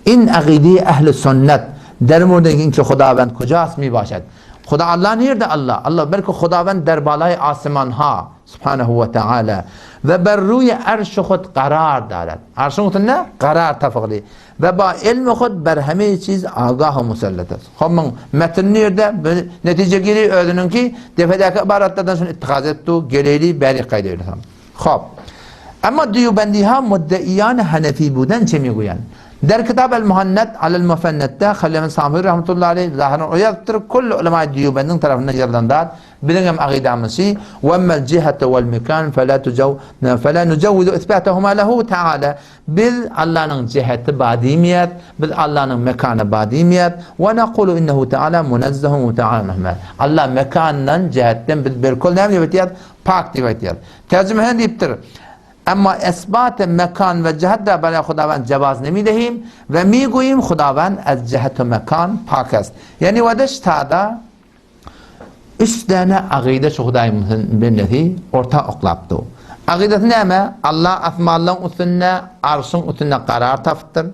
In agydy ehli sünnet der murdy inki Hudawend kujas mi başad. Huda Allah nirde Allah? Allah belki Hudawend der balay asiman ha Subhanehu we Teala we ber ruýe erşi hud karar darat. Arşyň üstünde karar tapygly we ba ilmi hud ber heme çiz agah we musallat est. Hop muň metin nirde? Netije giri özüniňki depedäki ybaratlardan şuny ittihaz etdi, geleýli bärik gaýdaýly. Hop. Emma Dýubendiha muddeiýan Hanefi buden çe migoýan. Der kitab el Muhannet alel Mufennetde Halil Samhyr rahmetullahi aleyh zahyran o ýazypdyr, kulli ulemaý Dýubendiň tarapyndan ýazylan zat, biziň hem agydamyz şi, we emmel jihete wel mekan fela tujaw fela nujawwizu isbatahuma lehu taala. Biz Allanyň jiheti ba diýmeýäs, biz Allanyň mekany ba diýmeýäs, we nakulu innehu taala munezzehun we taala. Allah mekandan, jihetden biz berkol näme diýip aýtýas? Pak diýip aýtýar. Terjimehen diýipdir, Emma esbate mekan we jihet ra beraý Hudawend jewaz nemidehim we migoýim Hudawend ez jihet we mekan pak est. Ýagny wedeş tada üç däne agyda şu Hudaýyň bendesi orta oklapdy. Agydasy näme? Allah asmanlaryň üstünde, arşyň üstünde karar tapypdyr.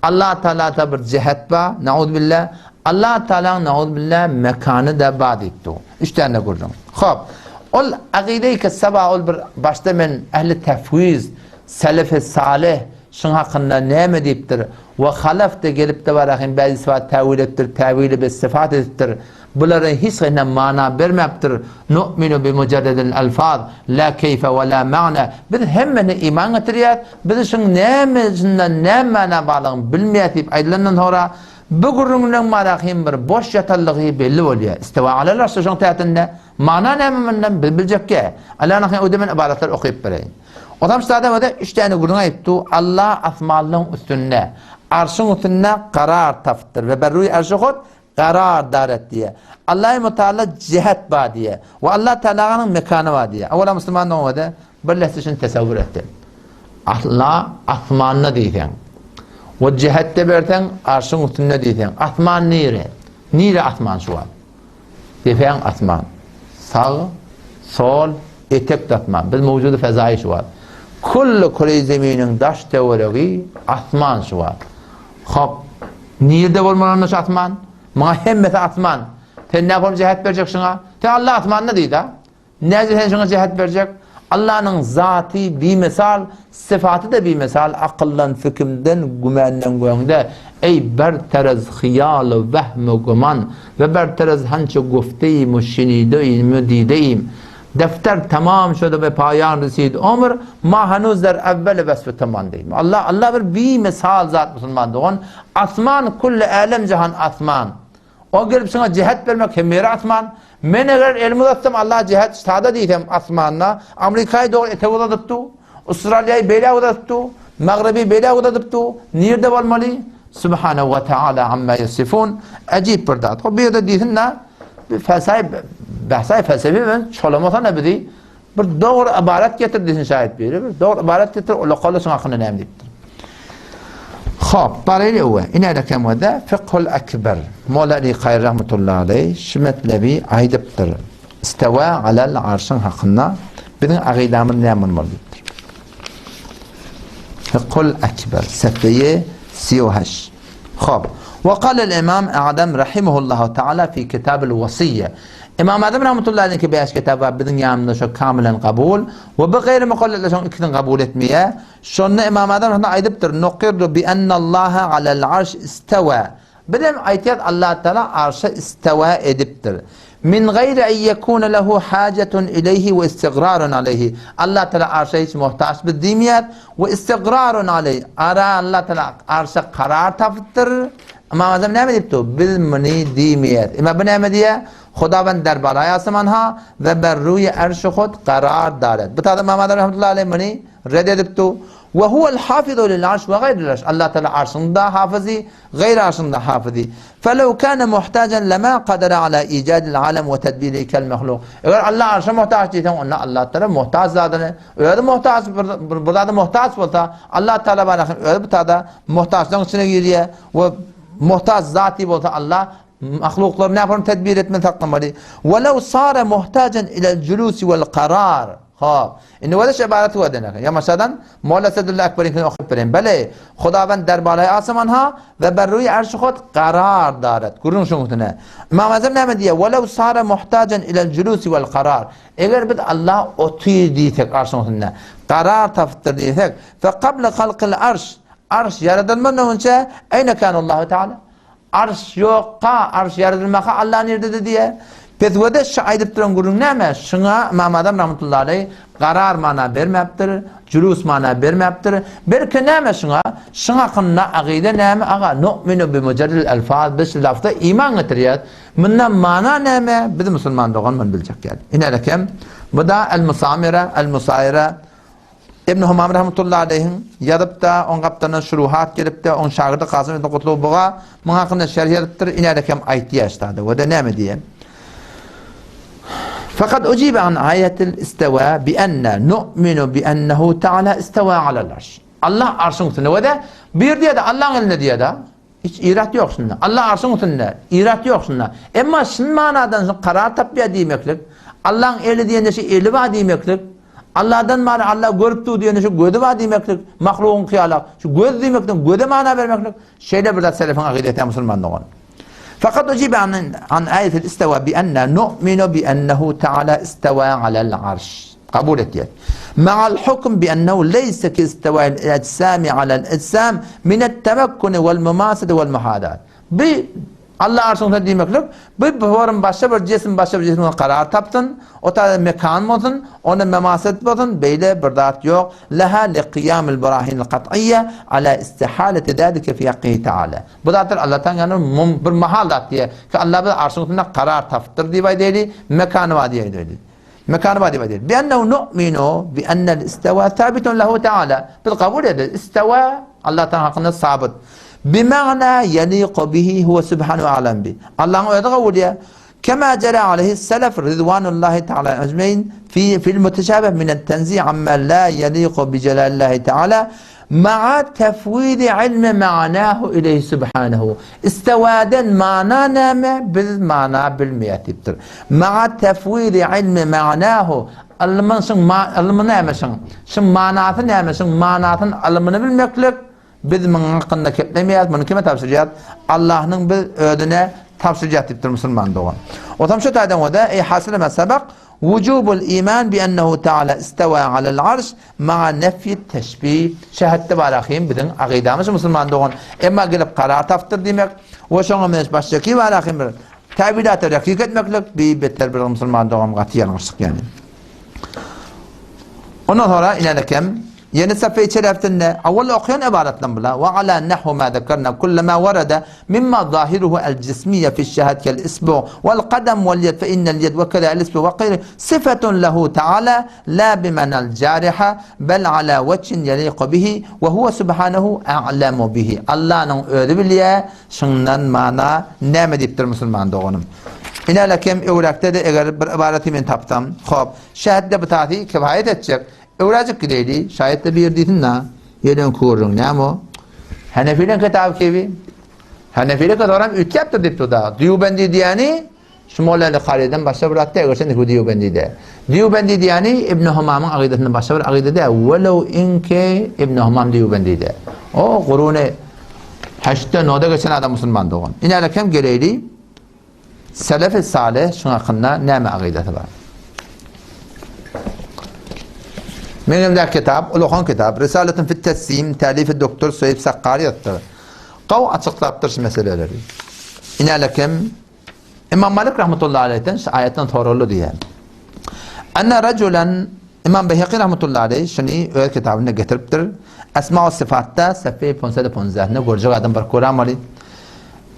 Allah Taalada bir jihet bar, nauzbillah. Allah Taalanyň nauzbillah mekany-da bar diýipdi. Üç däne gürrüň. Hop. Ol agyda ki saba ol bir başda men ehli tefwiz, selefi salih şuň hakynda näme diýipdir we halaf da gelip-de barahyn bäzi syfat täwil edipdir, täwili bi syfat edipdir. Bulara hiç hine mana bermäpdir. Nu'minu bi mujarredil alfaz, la keýfe we la ma'na. Biz hemmesine iman getirýäs, biz şuň näme şunda näme mana barlygyny bilmeýäs diýip aýdylandan soňra bu gürrüňleň marahym bir boş ýatanlygy belli bolýar. Istewa alel arş şoň täsinde mana näme mundan biz biljekgä. Alanahyň öwde men ybaratlar okyp bereýin. Otam şu adam öde üç däne gürrüň aýypdy. Allah asmanlaryň üstünde, arşyň üstünde karar tapypdyr we berruý arşy hut Karar daret diýýär. Allahy Mutala jihet bar diýýär. We Allah Taalanyň mekany bar diýýär. Owala musulman doňada birleşdi şuny tesewwür etsin. Allah asmanda diýseň. We jihetde berseň arşyň üstünde diýseň. Asman nire? Nire asman şu wagt? Depäň asman. Sag, sol, etek asman. Biz mowjudy fezaýy şu wagt. Kulli küreý zeminiň daş töweregi asman şu wagt. Hop. Nirde bolmaly onda şu asman? Muňa hemmesi asman. Sen nähili jähet berjek şuňa? Sen Allah asmanda diýdi. Näce sen şuňa jähet berjek? Allanyň zaty bimesal, syfaty-da bimesal, akyldan, fikimden, gümenden göňde. Eý berterez hyýal wehm we güman we berterez hançe gufteýim we şinideýim we dideýim. Defter tamam şudy we paýan resid omr, ma hanuz der evveli wesfi taman diýdim. Allah Allah bir bimesal zat musulman dogan. Asman kulli älem jahan asman. O gelip şuňa jihet bermek hem ýeri asman. Men eger elimi uzatsam Allah jihet sada diýsem asmanda, Amerikaýy dogry etek uzadypdy, Australiýaýy beýläk uzadypdy, Magribi beýläk uzadypdy. Nirde bolmaly? Subhanahu we taala amma ýasifun. Ajip bir zat. O bir ýerde diýsin-de, bir felsaý, bähsaý felsefi bilen çolamasana bizi. Bir dogry ybarat getir diýsin şaýat biri. Bir dogry ybarat getir, o lokal şuň hakynda näme diýipdir. Hop, baraýly öwe. Ine rekem wada fikhul akbar. Molla Ali Kaýry rahmetullahi aleý şu metlebi aýdypdyr. Istewa alal arşyň hakynda biziň agydamyz näme bolmaly diýipdir. Fikhul akbar, sefeýe 38. Hop. Ve kalel imam Adem rahimehullahu taala fi kitabil wasiýe. Imam Adem rahmetullahi aleyhi bäş kitap bar biziň ýanymyzda şo kamilen kabul we bu gaýry mukallidler şoň ikisini kabul etmeýär. Şonda Imam Adem rahmetullahi aýdypdyr, Nukirru bi ennallaha alel arş istewa. Biz hem aýtýas Allah Taala arşa istewa edipdir. Min gaýri en ýekune lehu hajatun ileýhi we istigrarun aleýhi. Allah Taala arşa hiç muhtaç biz diýmeýäs we istigrarun aleýhi. Ara Allah Taala arşa karar tapypdyr. Ymam Azam näme diýipdir? Biz muny diýmeýäs. Emma bu näme diýýär? Hudawend der balaý asmanha we ber ruýi arşi hud karar daret. Bu taýda Ymam Azam rahmetullahi aleýhi muny red edipdir. We huwel hafizu lil arş we gaýril arş. Allah Taala arşyň da hafyzy, Gaýry arşyň-da hafyzy. Felew kâne muhtajan lemâ kadere alâ icadil alem we tedbirihi kel mehluk. Eger Allah arşa muhtaç diýseň, onda Allah Tagala muhtaç zadyny, özi muhtaç bir, bir zada muhtaç bolsa, Allah Tagala barasyn özi bu tada muhtaçlaryň içine girýär we muhtaç zaty bolsa Allah mahluklary näme tedbir etmeli saklamaly. Welew sara muhtajan ilel julusi wel karar. Hop. Indi bolsa şu ybaraty gördün eken. Ýamaşadan Molla Sedulla Ekberiňkini okyp bereýin. Bele, Hudawend der balaý asymanha we ber ruýy arşy hud karar daret. Gürrüň şuň üstüne. Ymam Azam näme diýýär? Welew sara muhtajan ilel julusi wel karar. Eger biz Allah otyr diýsek arşyň üstünde, karar tapypdyr diýsek, fe kabla halkyl arş, arş ýaradylmadan öňçe eýne kanallahu taala? Arş ýokka, arş ýaradylmaka Allah nirdedi diýýär. Petwede şu aýdyp duran gürrüň näme? Şuňa Ymam Azam rahmetullahi aleý garar mana bermäpdir, julus mana bermäpdir. Belki näme şuňa? Şuň hakynda agyda näme aga? Nu'minu bi mujarridil elfaz biz şu lafza iman getirýäs. Mundan mana näme? Biz musulman dogan muny biljek ýaly. Ine bu da El-Musamira, El-Musaýra Ibn Humam rahmetullahi aleýhiň ýazypda, oň gapdalyndan şuruhat gelipdi, oň şagirdi Kasym ibn Kutlug Buga muň hakynda şerh ýazypdyr, inälik hem aýtýar ştada, we-de näme diýýär? Fakat ujibe an aýetil istewa bi enne nu'minu bi ennehu ta'ala istewa alel arş. Allah arşyň üstünde we-de bu ýerde diýýär-de Allaň elinde diýýär-de. Hiç irat ýok şunda. Allah arşyň üstünde, irat ýok şunda. Emma şun manadan şun karar tapýar diýmeklik, Allaň eli diýende şu eli bar diýmeklik, Allahdan many Allah görüp dur diýende şu gözi bar diýmeklik, mahlugyň hyýala, şu göz diýmekden göze mana bermeklik, şeýle bir zat selefiň akidesi musulman dogan. Fakat ujibe an an ayetil istawa bi enne nu'minu bi ennehu ta'ala istawa alel arş. Kabul etýär. Ma'al hukm bi ennehu leýse ki istiwa'il ejsami alel ejsam minet temekkuni wel mumasedi wel muhadat. Bi Allah arşyň üstünde diýmeklik, bu form başga bir jisim başga bir jisim karar tapsyn, o taýda mekan bolsun, onda memaset bolsun, beýle bir zat ýok. Leha li kyýamil barahinil kat'iyye ala istihaleti zalike fi hakkihi taala. Bu zatlar Allah taala bir mahal zat diýýär ki Allah biz arşyň üstünde karar tapypdyr diýip aýdaýly, mekany bar diýip aýdaýly. Mekany bar diýip aýdýar. Bi ennehu nu'minu bi ennel istewa sabitun lehu taala. Biz kabul ederiz. Istewa Allah taala hakynda sabyt. Bi ma'na yaliqu bihi huwa subhanahu a'lam bi. Allah'ın özi kabul edýär. Kema jara aleyhi selef ridwanullahi taala ecmein fi fil muteşabih min et-tenzih amma la yaliqu bi celalillahi taala Ma'a tefwidi ilmi ma'nahu ileýhi subhanehu. Istewaden mana näme? Biz mana bilmeýäs diýipdir. Ma'a tefwidi ilmi ma'nahu. Ylmyň şyň ylmy näme şyň? Şyň manasy näme? Şyň manasyny ylmyny bilmeklik biz muň hakynda keplemeýäs. Muny kime tabşyrýas? Allahnyň biz özüne tabşyrýas diýipdir musulman dogan. Otam şu taýdan oda eý hasyly ma sabak Wujubul iman bi ennehu taala istewa alel arş ma'a nefýit teşbih şähetde bar ahym biziň akydamyz musulman dogan emma gelip karar tapdyr diýmek we şoňa meňzeş başgaki bar ahym bir täwilata rekik etmeklik bi beter bir musulman dogan gaty ýalňyşlyk ýani. Ondan sonra inelekem Ýene safa içerepsinde awal okaýan ybaratlan bula we ala nahwu ma zekerna kullama warada mimma zahiruhu el jismiýe fi şehat kel isbu wel kadam wel ýed fe innel ýed we keza el isbu we gaýry syfatun lehu taala la bimanal jariha bel ala wejhin ýeliku bihi we huwe subhanehu a'lemu bihi Allanyň özi bilýär şundan mana näme diýipdir musulman doganym. Inelekem öwrekde-de eger bir ybaraty men tapsam hop şähetde bu tasy kifaýat etjek Öwräjik gideýli, şaýat-da bir diýsin-dä. Ýelen körüň näme o? Henefileň kitaby kibi. Henefile soram üýtgäpdir diýip dur-da. Dýubendi diýýäni şu Molla Karydan başga bir zat däl, görsen bu Dýubendi-de. Dýubendi diýýäni Ibn Humamyň akydasyndan başga bir akyda däl. Welew inki Ibn Humam Dýubendi-de. O guruny heştde noda geçen adam musulman dogan. Inäle kem geleýli. Selefi salih şuň hakynda näme akydasy bar? Meň elimdäki kitap, ulakan kitap, Risaletun fit tessim, tälifi doktor Soýib Sakkary ýazypdyr. Gawy açyklapdyr şu meseleleri. Inälekem Imam Malik rahmetullahi aleyhden şu aýatdan soraldy diýýär. Anna rajulan Imam Beýhaki rahmetullahi aleyh şuny öz kitabynda getiripdir. Esma-u Sifatda sefeýi ponsede ponzähinde görjek adam bir göramaly.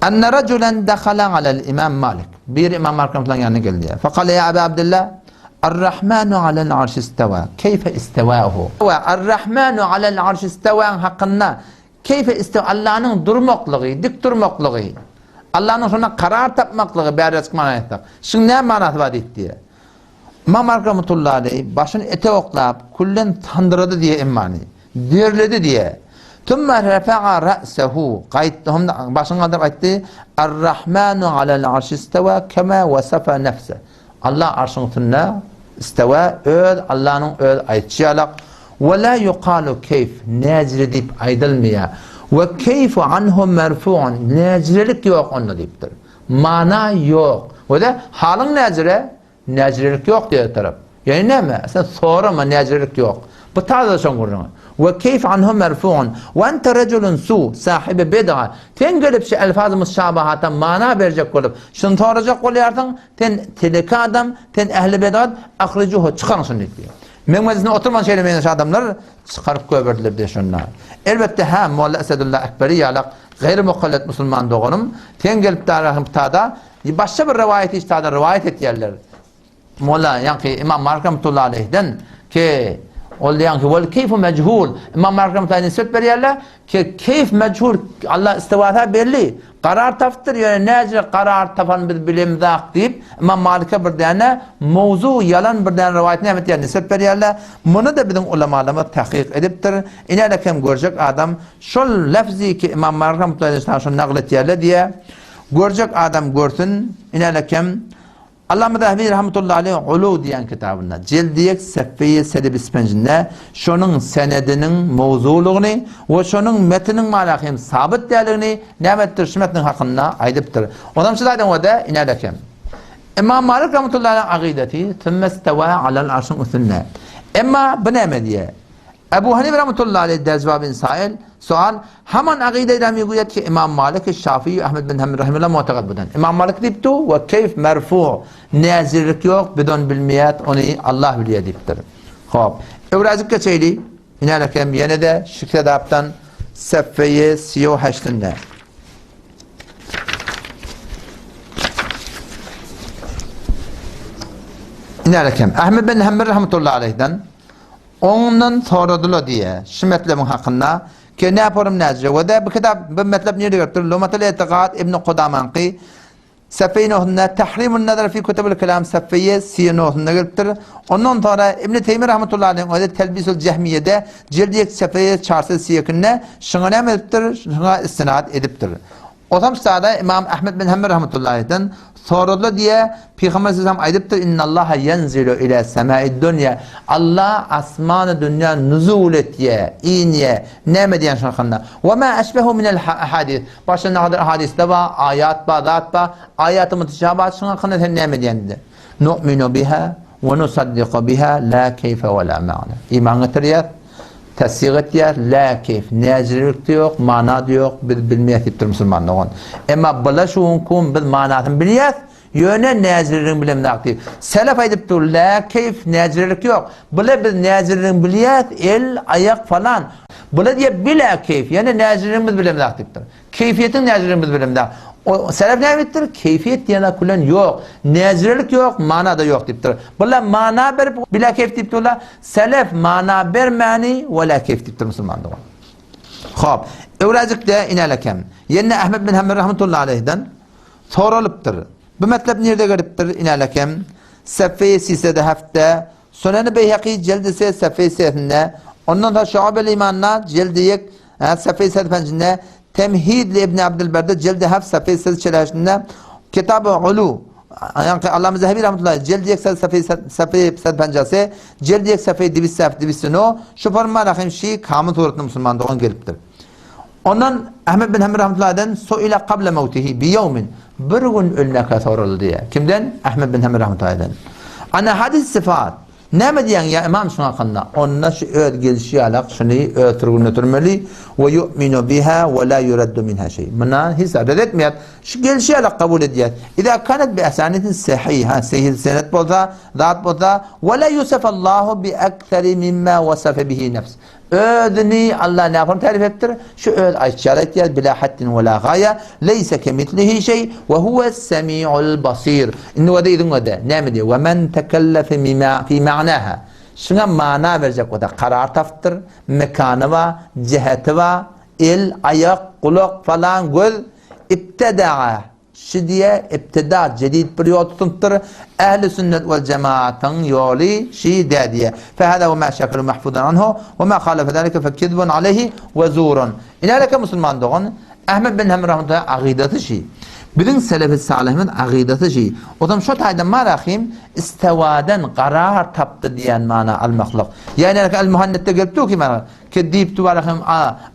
Enne rajulen dehala alel imam Malik. Bir imam Malik rahmetullahi ýanyna geldi. Fekale ya Aba Abdullah Ar-Rahmanu alel arş istewa. Keyfe istewahu? We Ar-Rahmanu alel arş istewa hakynda keyfe istewa Allanyň durmaklygy, dik durmaklygy, Allanyň şonda karar tapmaklygy bärde çykman aýtsak. Şuň näme manasy bar diýip diýýär. Ymam Malik rahmetullahi aleýh başyny ete oklap, küllen sandyrady diýe emmany. Derledi diýe. Tümme refa'a ra'sehu. Gaýtdy, hem-de başyny galdyryp aýtdy, Ar-Rahmanu alel arşi istewa kema wasafa nefse. Allah arşyň üstünde. Istewa öz Allanyň öz aýtşy ýalak. We la ýukalu keýf, näjire diýip aýdylmaýar. We keýfu anhu merfuun, näjirelik ýok onda diýipdir. Mana ýok. We-de halyň näjire? Näjirelik ýok diýer tarap. Ýöne näme? Sen sorama, näjirelik ýok. Bu taze şoň gürrüňi. We keýf anhu merfuun, we ente rejulun su, sahibi bid'a. Sen gelip şu elfaz-y muşşabahata mana berjek bolup, şuny sorajak bolýarsyň, sen teleke adam, sen ehli bid'at, ahrijuhu, çykaryň şuny diýip. Meň mejlisinde oturman şeýle meňzeş adamlar çykaryp goýberdiler diýip şonda. Elbetde hä, Molla Esedulla Ekberi ýalak gaýry mukallet musulman doganym, sen gelip darahym tada başga bir rowaýaty iş tada rowaýat etýärler. Molla ýaňky Imam Malik rahmetullahi aleyhden ki ol ýaňky wal keýfu mejhul Imam Malik rahmetullahi nisbet berýärler ki keýf mejhul Allah istiwasa belli Karar tapypdyr, ýöne näce karar tapan biz bilemzak diýip, Ymam Malike bir däne mowzu, ýalan bir däne rowaýat näme etýär, nisbet berýärler. Muny-da biziň ulamalarymyz tahkyk edipdir. Inäle kem görjek adam şol lefzi ki Ymam Malik rahmetullahi aleyh şony nagyl etýärler diýýär. Görjek adam görsün, inäle kem Allama Zähebi rahmetullahi aleyh Uluw diýen kitabynda, jeldi ýek sefeýi sedi bispenjinde şonuň senediniň mowzulygyny we şonuň metiniň mala hem sabyt däldigini näme etdir şu metniň hakynda aýdypdyr. Onam şu zadyň özi inädek hem. Imam Malik rahmetullahi aleyh akydasy sümmestewa alal arşyň üstünde. Emma bu näme diýýär? Ebu Hanife rahmetullahi aleyh der jawabin sail, sual, haman agyda ila miguyet ki Imam Malik, Şafii, Ahmed bin Hanbel rahimehullah mu'tagad budan. Imam Malik diýipdi, we keýf merfu, näzirlik ýok, biz ony bilmeýäs, ony Allah bilýär diýipdir. Hop. Öwräjik geçeýli. Inälekem ýene-de şu kitapdan sefeýi siýo heştinde. Inälekem Ahmed bin Hanbel rahmetullahi aleyhden Ondan soradylar diýýär, şu metlebiň hakynda, ki näporum näce, we-de bu kitap, bu metlep nirde gelipdir, Lumatul Itikat Ibn Kudamaňky, Sefeýi nohunda, Tahrimun Nazar fi Kutubul Kelam Sefeýi si nohunda gelipdir. Ondan sonra Ibn Teými rahmetullahi aleyhiň özi Telbisul Jehmiýede jildi ýek sefeýi çarsyz siýekinde şuňa näme edipdir, şuňa istinad edipdir. Osam sada Imam Ahmed bin Hanbel rahmetullahi aleyhden soradylar diýe, Pygamber aleyhisselam aýdypdyr, Innallaha ýenzilu ila semai dunýa. Allah asmany dünýä nuzul etýä, inýä. Näme diýen şoň hakynda? Wa ma eşbehu minel ahadis. Başga nähili hadysda bar, aýat bar, zat bar, aýaty mutüşabahat şoň hakynda sen näme diýen diýdi. Nu'minu biha we nusaddiku biha la keýfe we la ma'na. Iman getirýäs. Tassyk etýär, lä keýf, näjirelik-de ýok, mana-da ýok, biz bilmeýäs diýipdir musulman dogan. Emma bula şu günki biz manasyny bilýäs, ýöne näjireligini bilemzok diýip. Selef aýdyp dur, lä keýf, näjirelik ýok. Bula biz näjireligini bilýäs, el, aýak falan. Bula diýýär bilä keýf, ýöne näjireligini biz bilemzok diýipdir. Keýfiýetiň näjireligini biz bilemzok. O selef näme diýipdir? Keýfiýet diýen zat külen ýok. Näjirelik ýok, mana-da ýok diýipdir. Bular mana berip bila keýf diýip durlar. Selef mana bermäni wala keýf diýipdir musulman dogan. Hop. Öwräjikde inälekem. Ýene Ahmed bin Hanbel rahmetullahi aleyhden soralypdyr. Bu metlep nirde gelipdir inälekem? Sefeýi sisede hafte Sunen-i Beýheki jeldi se sefeýi sesinde, ondan soň Şuab-el Imanda jeldi ýek sefeýi sespenjinde, Temhid li Ibn Abdylberde jeldi heft sefeýi ses çeleşinde, Kitab-y Ulu, ýaňky Allama Zehebi rahmetullahi jeldi ýek sefeýi sefeýi sespenjase, jeldi ýek sefeýi dibis sef dibis no, şu forma rahim şi kamyl suratynda musulman dogan gelipdir. Ondan Ahmet bin Hanbel rahmetullahi suila qabla mawtihi bi yawmin bir gün ölmäkä soraldy diýýär. Kimden? Ahmet bin Hanbel rahmetullahi Ana hadis sifat. Näme diýýäň ýa imam şuň hakynda? Onda şu öz gelşi ýalak şuny öz sürgünine sürmeli we yu'minu biha we la yuraddu minha şey. Muna hiç zat red etmeýär. Şu gelşi ýalak kabul edýär. Iza kanat bi asanitin sahiha, sahih senet bolsa, zat bolsa, we la yusafallahu bi akthari mimma wasafa bihi nefs. Özüni Allah nähili tärif edipdir? Şu öz aýtşy ýaly aýtýar, bila haddin we la gaýa, leýse kemitlihi şeý, we huwes semiul basir. Indi wada yzyň wada, näme diýýär? We men tekellefe mima fi ma'naha. Şuňa mana berjek bolsa, karar tapypdyr, mekany bar, jiheti bar, el, aýak, gulak, falan, göz, ibtedaa. Şi diýe ibtida jedid bir ýol tutunypdyr. Ähli sünnet wel jemaatyň ýoly şi dä diýe. Fehada we ma şekelu mahfuzan anhu we ma halafe zalike fe kizbun aleýhi we zurun. Inäleke musulman dogan Ahmed bin Hanbel rahmetullahi agydasy şi. Biziň selefi salyhymyz agydasy şi. Ozam şo taýdan bar ahim istewadan garar tapdy diýen mana almaklyk. Ýa El Muhannetde gelip dur ki mana ki diýipdi bar ahim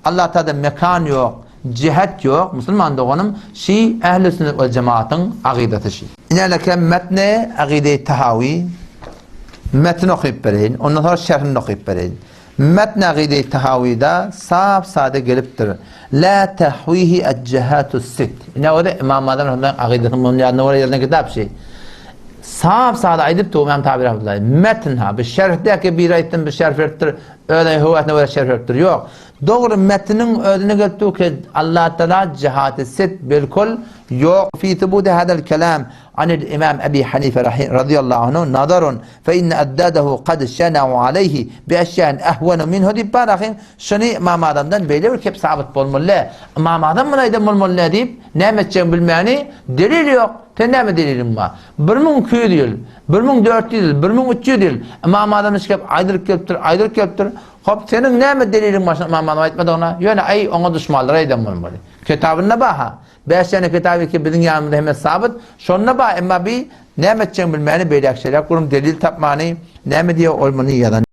Allah taala mekan ýok, jihet ýok, musulman doganym şi ähli sünnet we jemaatyň agydasy şi. Ine metni agyde Tahawi metni okyp bereýin, ondan soňra şerhini okyp bereýin. Metn Agyde-i Tahawyda sap-sada gelipdir. La tahwihi el-jihatus sit. Ine o-da Ymam Azam rahmetullahi agydasynyň munuň ýadyna görä ýazylan kitap şi. Sap-sada aýdypdyr Ymam Tahawy rahmetullahi. Metn ha, bu şerhdäki biri aýtdym, bir şerh beripdir, özüne höwesine görä şerh beripdir. Ýok. Dogry metniň özüne gelip dur ki, Allah Taala jihaty sit bilkul ýok. Fi thubuti hadal kelam anil Imam Ebi Hanife radiyallahu anhu nazarun Fe inne eddadahu kad şenau aleyhi bi eşýain ehwenu minhu diýip bar ahyn, şuny Ymam Azamdan beýle bir kep sabyt bolmaly däl. Ymam Azam muny aýdan bolmaly däl diýip, näme etjegini bilmäni, delil ýok. Sen näme deliliň bar? 1200 ýyl, 1400 ýyl, 1300 ýyl Ymam Azam şu gep aýdylyp gelipdir, aýdylyp gelipdir. Hop, seniň näme deliliň bar şuny Ymam Azam aýtmadygyna? Ýöne aý, oňa duşmanlar aýdan bolmaly. Kitabynda bar-ha. Bäş däne kitaby ki biziň ýanymyzda hemme sabyt, şonda bar, emma bi näme etjegini bilmäni beýläk şeýläk gurum delil tapmany, näme diýýär ol muny ýazan.